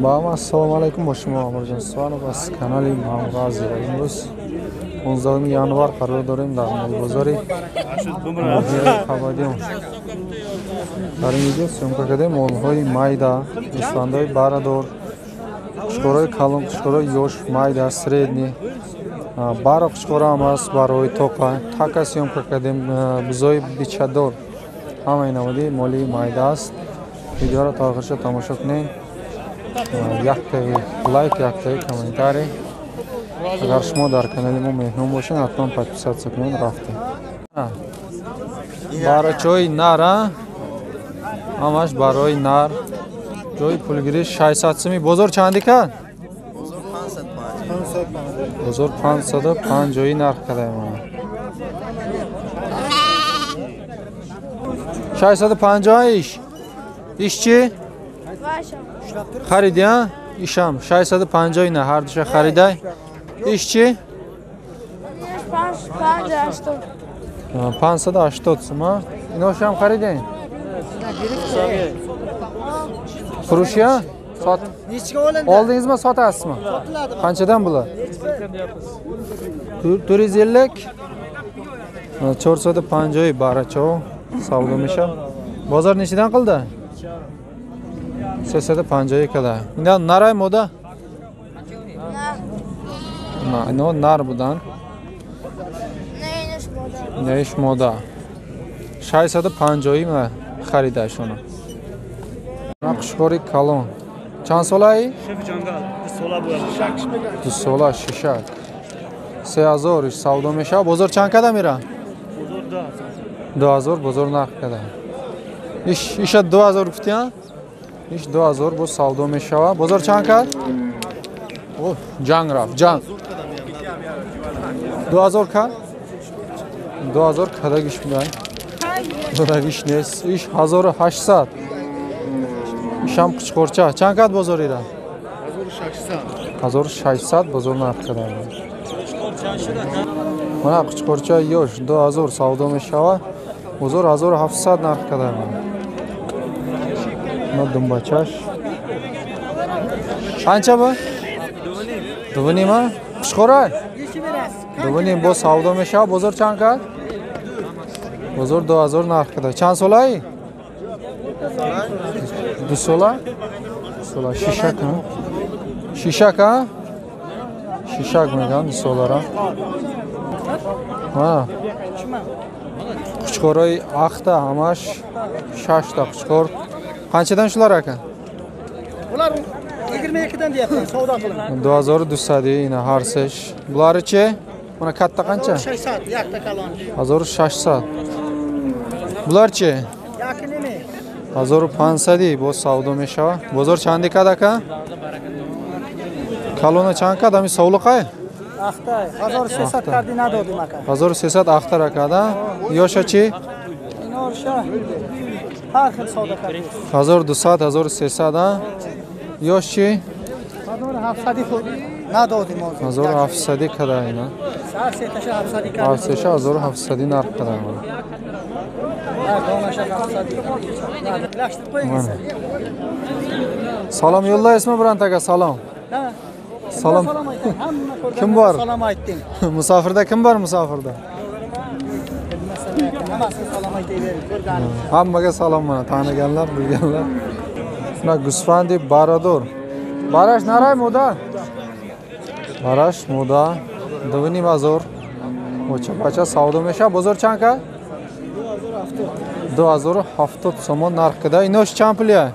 Ба ҳама ассалому алайкум, бо шумо Амирҷон Суванов аз канали Мавғази. Имрӯз 15 январ қарор дорем дар молбозори ноҳияи Қабадиён. Дар ин видео съёмка кардем молҳои майда, гӯсфандҳои барадор, қушқорҳои калон, қушқорҳои ёш, майда, средний, бара қушқора ҳам аст барои тоқа, така съёмка кардем, бузои бичадор. Ҳамаи намуди моли майда аст. Видеоро то охирша тамошо кунед. Яктаи лайк, яктаи комментарий. Агар шумо дар канали мо меҳмон бошед, ҳатман подписаться кунед. Рафтем. Барачои нар, ҳамаш барои нар. Ҷои пулгирӣ 600 сими. Бозор чанди кард? Бозор 550 нарх кардаем. 650 иш. Иш чи? Хариди, а? Ишам 650 на ҳар душа харидай. Иш чи? 580 сума. Иношам харидем? Фурӯшия? Сот. Oldingizmi, sotasizmi? Qanchadan bular? 450. 450 baracho savdo mешавад. Бозор nechidan qildi? 350 када. Ина нарай мода? На, ино нар будан. Не, иш мода. 650 ма харидашона. Қушқори калон. Чанд солаи? 2 сола, шишак. 3000 иш савдо мешавад. Бозор чанд када мера? 2000 бозор нарх када. Иш иша 2000 гуфтиан? Иш 2000 боз савдо мешавад. Бозор чанд кард? О, ҷанг рафт, ҷанг. 2000 кард? 2000 кадагиш будай. Додагиш нест. Иш 1800. Ишам қучқорча. Чанд кард бозор ира? 1600 бозор нарх када. Мана қучқорча ёш 2000 савдо мешавад. Бозор 1700 нарх када. На думбачаш. Qancha bu? 2.5 Qushqora? 2.5 боз савдо мешавад. Бозор чанд кард? Бозор 2000 нарх када. Чанд солаи? 2 сола? Сола шишак, ҳа? Шишак, ҳа? Шишак меган 2 солара. Ҳа. Quchqorой ахта ҳамаш 6 та quchqor. Qanchadan shular aka? Bular 22 dan deyapti, savdo qiling. 2200 ina har sesh. Bulari-chi? Mana katta qancha? 1600, yakta kalon. 1600. Bular-chi? Yaqin nima? 1500 боз савдо мешавад. Бозор чанди кад ака? Калона чанд кад? Ами савлуқай? Ахта. 1300 карди надодим ака. 1300 ахтар ака, да? Ёша чи? Инорша ҳар хел савдо кардем. 1200, 1300, а? Ёш чи? 1700 худ надодим ҳозир. 1700 када ина. Ҳар сеташа 700 кардем. Ҳар сеша 1700 нарх када. Salom yo'llaysizmi birontaga salom? Salom. Kim bor? Salom aytding. Musofirda kim bor musofirda? Hammasiga salom aytayvering, ko'rganim. Hammaga salom mana taniganlar, bilganlar. Mana gusfandi barador. Barash naray moda? Barash moda 2.5 Ocha bacha savdo mешавад. Бозор чанд кард? 2070 сомон нарх када. Инош чанд пулия?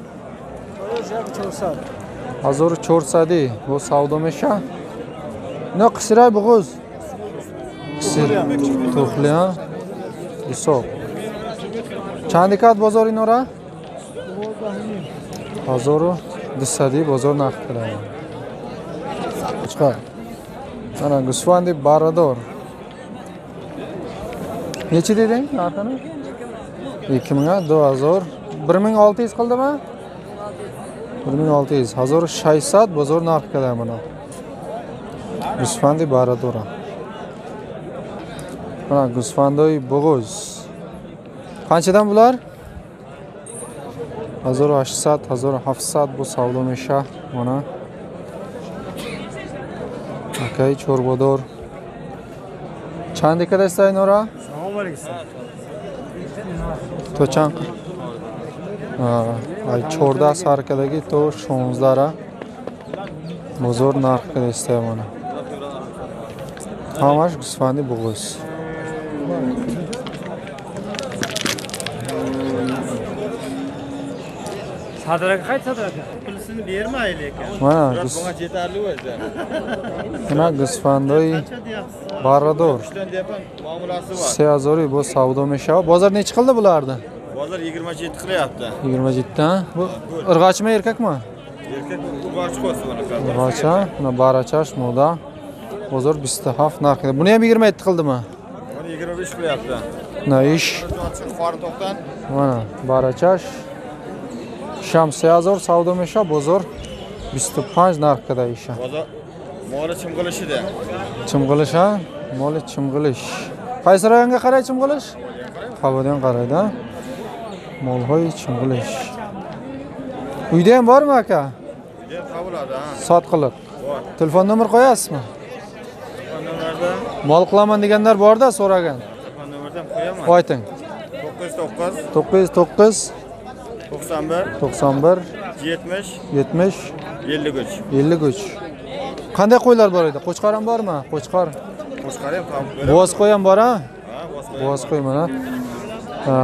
1400 бо савдо мешавад. Ино қисирай буғуз? Қисир. Тухли, а? Ҳисоб. Чанди кард бозор инора? 1200 бозор нарх када. Чиқар. Ана гусфанди барадор. Nechi deding narxini? 2000 2000. 1600 qildimi? 1600. 1600 bozor narx kada mana. Gusfandi baradora. Mana gusfandoy bo'g'iz. Qanchadan bular? 1800 1700 бо савдо меша. Мана акаи чорводор. Чанд кадаста инора? Салом алейкум. То чанд? Ай 14 сар кадаги то 16 ра бозор нарх кадаста мана. Ҳамаш гӯсфанди буғуз. Sadraka qaysi sadraka? Pulisini bermayli ekan. Mana bunga yetarli o'zi. Mana g'usfandoy barador. Muomalasi bor. 3000 bu savdo meshava. Bozor necha qildi bularni? Bozor 27 qilyapti. 27 ha? Bu irg'achmi, erkakmi? Erkak, urg'ochi qo'ysa buni. Urg'ochi, mana barachash moda. Bozor 27 narxida. Buni ham 27 qildimi? Buni 25 qilyapti. Na ish. Qorin to'qdan. Mana barachash. Sham 3000 savdo mesha, bozor 25 narxida isha. Bozor moli chimg'ilishida. Chimg'ilish ha? Moli chimg'ilish. Qaysi rayonga qaray chimg'ilish? Qabodiyon qaraydi. Molhoy chimg'ilish. Uyda ham bormi aka? Uyda ham topiladi ha. Sot qilib. Bor. Telefon nomer qo'yasizmi? Telefon nomerda. Mol qilaman deganlar bor-da so'ragan. Telefon nomerdan qo'yaman. Ayting. 909 909 91 91 70 70 53 53. Qanday qo'ylar bor edi? Qo'chqor ham bormi? Qo'chqor. Qo'chqor ham topib beramiz. Bo'z qo'y ham bor ha? Ha, bo'z qo'y. Bo'z qo'y mana.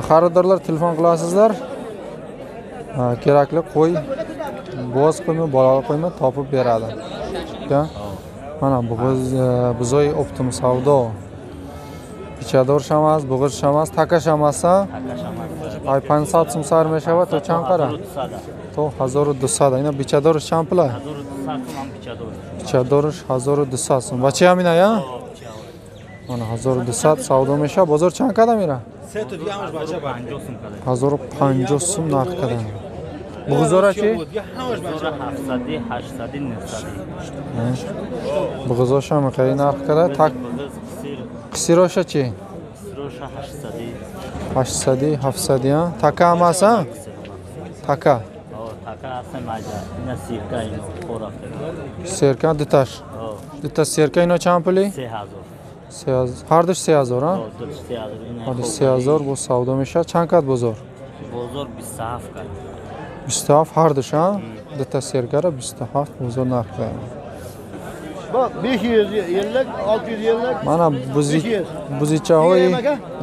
Xaridorlar telefon qilasizlar. Kerakli qo'y, bo'z qo'ymi, bolali qo'ymi topib beradi. Mana bo'g'iz buzoy optim savdo. Pichador shamas, bo'g'iz shamas, taka shamas. Ay 500 сум сар мешава то чанд қара? То 1200. Ина бичадорш чанд пула? 1200 сум бичадор. Бичадорш 1200 сум. Бача ҳам ина я? Мана 1200 савдо меша. Бозор чанд када мера? 1050 сум нарх када. Буғзора чи? 700, 800, 900. Буғзоша меқари нарх када. Так қисироша чи? Қисироша 800. 800, 700 ha? Така ҳам аст, ha? Така. Така аст майда. Ина сирка ино хорафта. Серка дуташ. Дута серка ино чанд пули? 3000. 3000. Ҳар душ 3000, ha? 3000. Ҳар душ 3000 бо савдо мешавад. Чанд кат бозор? Бозор 27 кат. 27 ҳар душ, ha? Дута серкара 27 бозор нарх дорад. Bak 550, 650. Mana buzichahoy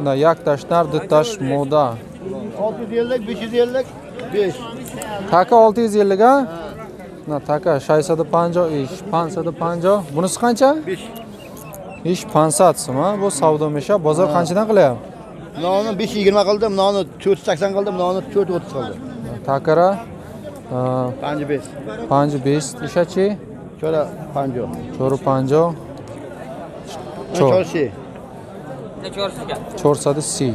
na як tash nar, du tash moda. 650, 550, 5. Taka 650 ha? Na taka 650 ish, 550. Bunisi qancha? 5. Ish 500 so'm ha? Bu savdo mesha. Bozor qanchadan qilyapti? Bunani 520 qildim, bunani 480 qildim, bunani 430 qildim. Takara 5 5 5. Ishachi? 450. 450. 430. 430.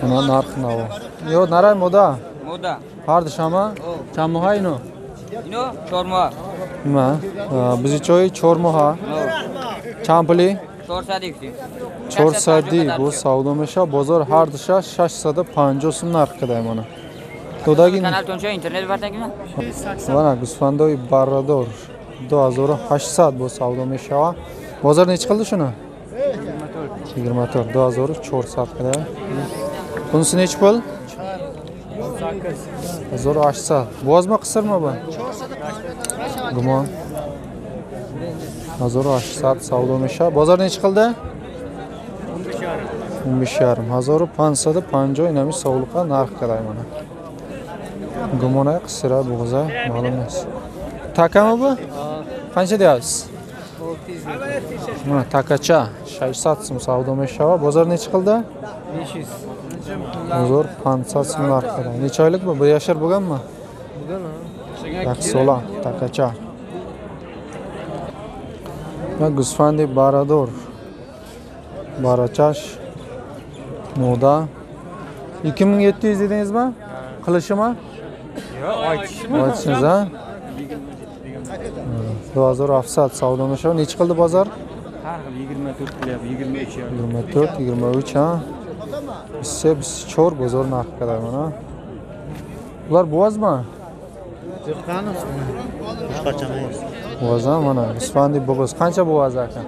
Mana narx navo. Yo, naray moda? Moda. Har dushama? Чанд моҳа ино? Ино 4 моҳ. Ма, buzichoyi 4 моҳа. Чанд пули? 400. 400 bu savdo mesha. Bozor har dusha 650 сум нарх кадай mana. Додаги канал тонча интернет бардагина? Mana гӯсфандои баррадор 2800 бо савдо мешава. Бозор necha qildi shuni? 24. 2400 qildi. Bunisi necha pul? 1800. Bo'zmi qisirmi bu? Gumon. 1800 savdo mesha. Bozor necha qildi? 15,5. 1550 inami sovliqa narx qaday mana. Gumona qisira bo'g'za ma'lum emas. Takami bu? Qancha deyapsiz? Mana takacha 600 so'm savdo meshava. Bozor necha qildi? 500. Bozor 500 so'm narx qildi. Necha oylik bu? 1 yashar bo'lganmi? Bo'lgan ha. Yaksola takacha. Va g'usfandi barador. Barachash moda 2700 dedingizmi? Qilishimi? Yo'q, aytishmi? Aytishingiz ha? 2700 savdo meshava. Necha qildi bozor? Har xil 24 qilyapti, 23 24, 23 ha. 24 bozor narxi qadar mana. Bular bo'vozmi? Bo'voz, mana g'usfandi bo'g'iz. Qancha bo'voz aka?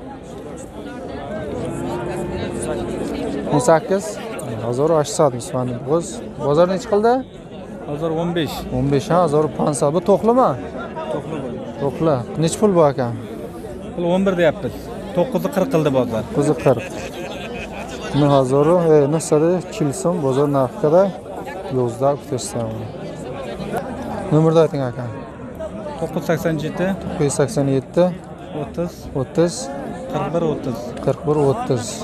18 1800 g'usfandi bo'g'iz. Bozor necha qildi? Bozor 15. 15 ha, 1500. Bu to'qlimi? To'qli bu. To'qli. Necha pul bu aka? Pul 11 deyapmiz. 940 qildi bozor. 940. 9940 so'm bozor narxida 11 kutishsan. Nomerni ayting aka. 987 987 30 30 41 30 41 30.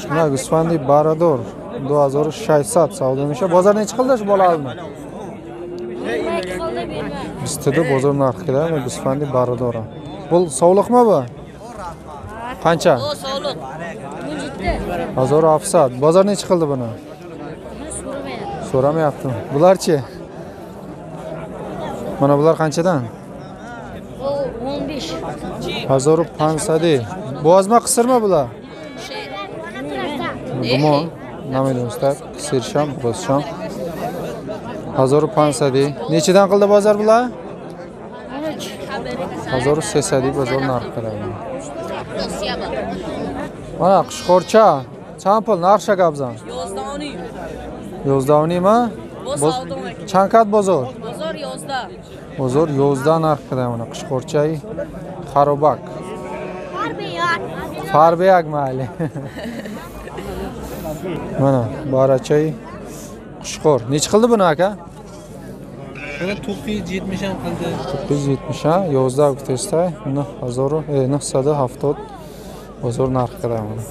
Mana g'usfandi barador 2600 savdo misha. Bozor necha qildi shu bolalarni? Bizda bozor narxida g'usfandi barador. Bu sovliqmi bu? Qancha? O sovliq. 1600. Bozor necha qildi buni? So'ramayaptim. Bularchi? Mana bular qanchadan? 15. 1500. Bo'g'ozma qisirmi bular? Gumon, namidonstар, qisirsham, bo'g'ozsham. 1500. Nechadan qildi bozor bular? 1300 bozor narxi qiladi. Mana qushqorcha, chand pul narx shakabzan? 11.5. 11.5 Чанд бозор? Bozor 11. Bozor 11 narx qiladi mana qushqorcha xarobak. Farbiyak mayli. Mana barachay qushqor. Necha qildi buni aka? Buni 970 ham qildi. 970 ha, 11 kutishda 970 bozor narxi qiladi mana.